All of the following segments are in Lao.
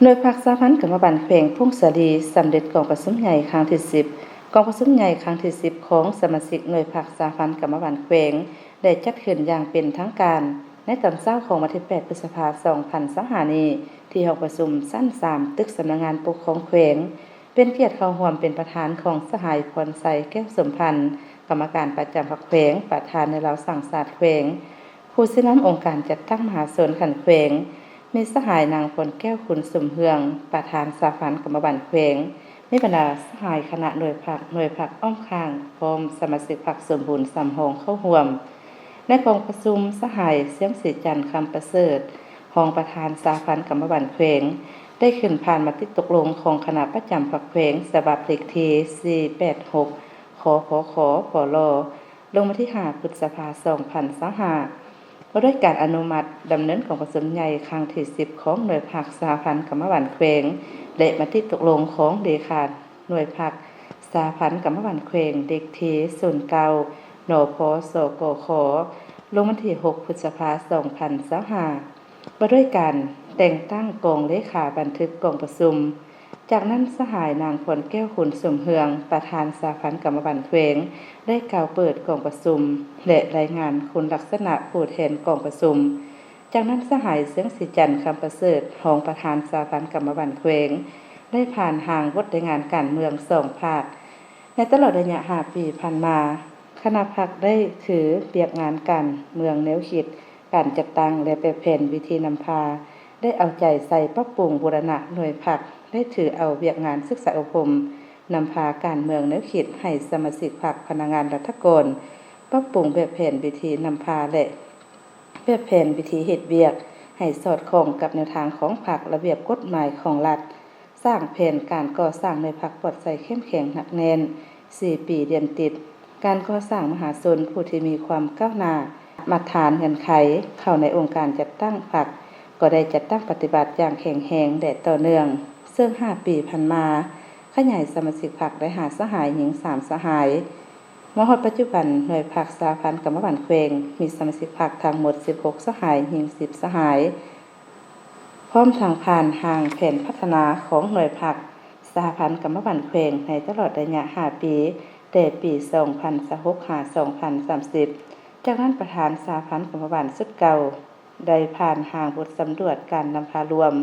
ໜ່ວຍພັກສະຫະພັນກຳມະບານແຂວງຜົ້ງສາລີ ສຳເລັດກອງປະຊຸມໃຫຍ່ຄັ້ງທີສິບ. ກອງປະຊຸມໃຫຍ່ຄັ້ງທີສິບຂອງສະມາຊິກໜ່ວຍພັກສະຫະພັນກຳມະບານແຂວງ ໄດ້ຈັດຂຶ້ນຢ່າງເປັນທາງການ ໃນຕອນເຊົ້າຂອງວັນທີແປດ ພຶດສະພາ ສອງພັນຊາວຫ້ານີ້ ທີ່ຫ້ອງປະຊຸມຊັ້ນສາມ ຕຶກສຳນັກງານປົກຄອງແຂວງ. ເປັນກຽດເຂົ້າຮ່ວມເປັນປະທານຂອງສະຫາຍ ພອນໄຊ ແກ້ວສົມພັນ ກຳມະການປະຈຳພັກແຂວງ, ປະທານແນວລາວສ້າງຊາດແຂວງ, ຜູ້ຊີ້ນຳອົງການຈັດຕັ້ງມະຫາຊົນຂັ້ນແຂວງ, ມີສະຫາຍນາງ ພອນແກ້ວ ຄຸນສົມເຮືອງ ປະທານສະຫະພັນກຳມະບານແຂວງ, ມີບັນດາສະຫາຍຄະນະໜ່ວຍພັກ, ໜ່ວຍພັກອ້ອມຂ້າງ ພ້ອມສະມາຊິກພັກສົມບູນສຳຮອງເຂົ້າຮ່ວມ. ໃນກອງປະຊຸມ, ສະຫາຍ ຊຽງສີຈັນ ຄຳປະເສີດ ຮອງປະທານສະຫະພັນກຳມະບານແຂວງ ໄດ້ຂຶ້ນຜ່ານມະຕິຕົກລົງຂອງຄະນະປະຈຳພັກແຂວງ ສະບັບເລກທີສີ່ແປດຫົກ ຄພຂ ພລ ລົງວັນທີຫ້າ ພຶດສະພາ ສອງພັນຊາວຫ້າ ວ່າດ້ວຍການອະນຸມັດດຳເນີນກອງປະຊຸມໃຫຍ່ຄັ້ງທີສິບຂອງໜ່ວຍພັກສະຫະພັນກຳມະບານແຂວງ ແລະ ມະຕິຕົກລົງຂອງເລຂາໜ່ວຍພັກສະຫະພັນກຳມະບານແຂວງ ເລກທີສູນເກົ້າ ນພ ສກຂ ລົງວັນທີຫົກ ພຶດສະພາ ສອງພັນຊາວຫ້າ ວ່າດ້ວຍການແຕ່ງຕັ້ງກອງເລຂາບັນທຶກກອງປະຊຸມ. ຈາກນັ້ນ ສະຫາຍນາງ ພອນແກ້ວ ຄຸນສົມເຮືອງ ປະທານສະຫະພັນກຳມະບານແຂວງ ໄດ້ກ່າວເປີດກອງປະຊຸມ ແລະ ລາຍງານຄຸນລັກສະນະຜູ້ແທນກອງປະຊຸມ. ຈາກນັ້ນ ສະຫາຍ ເຊືອງສີຈັນ ຄຳປະເສີດ ຮອງປະທານສະຫະພັນກຳມະບານແຂວງ ໄດ້ຜ່ານຮ່າງບົດລາຍງານການເມືອງສອງພາກ. ໃນຕະຫຼອດໄລຍະຫ້າປີຜ່ານມາ, ຄະນະພັກໄດ້ຖືວຽກງານການເມືອງແນວຄິດ, ການຈັດຕັ້ງ ແລະ ແບບແຜນວິທີນຳພາ, ໄດ້ເອົາໃຈໃສ່ປັບປຸງບູລະນະໜ່ວຍພັກ, ໄດ້ຖືເອົາວຽກງານສຶກສາອົບຮົມນຳພາການເມືອງແນວຄິດໃຫ້ສະມາຊິກພັກ, ພະນັກງານລັດຖະກອນ, ປັບປຸງແບບແຜນວິທີນຳພາ ແລະ ແບບແຜນວິທີເຮັດວຽກໃຫ້ສອດຄ່ອງກັບແນວທາງຂອງພັກ, ລະບຽບກົດໝາຍຂອງລັດ, ສ້າງແຜນການກໍ່ສ້າງໜ່ວຍພັກປອດໃສເຂັ້ມແຂງໜັກແໜ້ນ ສີ່ປີລຽນຕິດ, ການກໍ່ສ້າງມະຫາຊົນຜູ້ທີ່ມີຄວາມກ້າວໜ້າ, ມາດຖານເງື່ອນໄຂເຂົ້າໃນອົງການຈັດຕັ້ງພັກ ກໍໄດ້ຈັດຕັ້ງປະຕິບັດຢ່າງແຂງແຮງ ແລະ ຕໍ່ເນື່ອງ. ເຊິ່ງຫ້າປີຜ່ານມາ, ຂະຫຍາຍສະມາຊິກພັກໄດ້ຫ້າສະຫາຍ, ຍິງສາມສະຫາຍ. ມາຮອດປັດຈຸບັນ, ໜ່ວຍພັກສະຫະພັນກຳມະບານແຂວງ ມີສະມາຊິກພັກທັງໝົດສິບຫົກສະຫາຍ, ຍິງສິບສະຫາຍ. ພ້ອມທັງຜ່ານຮ່າງແຜນພັດທະນາຂອງໜ່ວຍພັກສະຫະພັນກຳມະບານແຂວງໃນຕະຫຼອດໄລຍະຫ້າປີ, ແຕ່ປີສອງພັນຊາວຫົກ ຫາ ສອງພັນສາມສິບ. ຈາກນັ້ນປະທານສະຫະພັນກຳມະບານຊຸດເກົ່າ ໄດ້ຜ່ານຮ່າງບົດສຳຫຼວດການນຳພາລວມ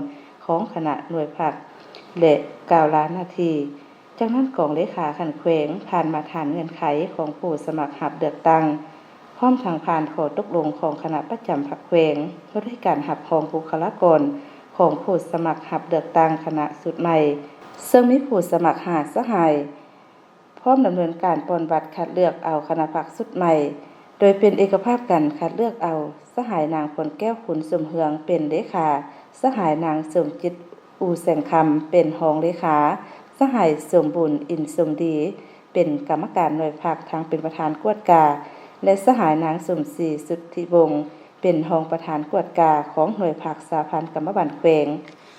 ຂອງຄະນະໜ່ວຍພັກ ແລະ ກ່າວລາໜ້າທີ່. ຈາກນັ້ນກອງເລຂາຂັ້ນແຂວງຜ່ານມາດຖານເງື່ອນໄຂຂອງຜູ້ສະໝັກຮັບເລືອກຕັ້ງ, ພ້ອມທັງຜ່ານຂໍ້ຕົກລົງຂອງຄະນະປະຈຳພັກແຂວງ ວ່າດ້ວຍການຮັບຮອງບຸກຄະລາກອນຂອງຜູ້ສະໝັກຮັບເລືອກຕັ້ງຄະນະຊຸດໃໝ່, ເຊິ່ງມີຜູ້ສະໝັກຫ້າສະຫາຍ, ພ້ອມດຳເນີນການປ່ອນບັດຄັດເລືອກເອົາຄະນະພັກຊຸດໃໝ່, ໂດຍເປັນເອກະພາບກັນຄັດເລືອກເອົາ ສະຫາຍນາງ ພອນແກ້ວ ຄຸນສົມເຮືອງ ເປັນເລຂາ, ສະຫາຍນາງ ສົມຈິດ ອູແສງຄຳ ເປັນຮອງເລຂາ, ສະຫາຍ ສົມບູນ ອິນສົມດີ ເປັນກຳມະການໜ່ວຍພັກ ທັງເປັນປະທານກວດກາ ແລະ ສະຫາຍນາງ ສົມສີ ສຸດທິວົງ ເປັນຮອງປະທານກວດກາຂອງໜ່ວຍພັກສະຫະພັນກຳມະບານແຂວງ.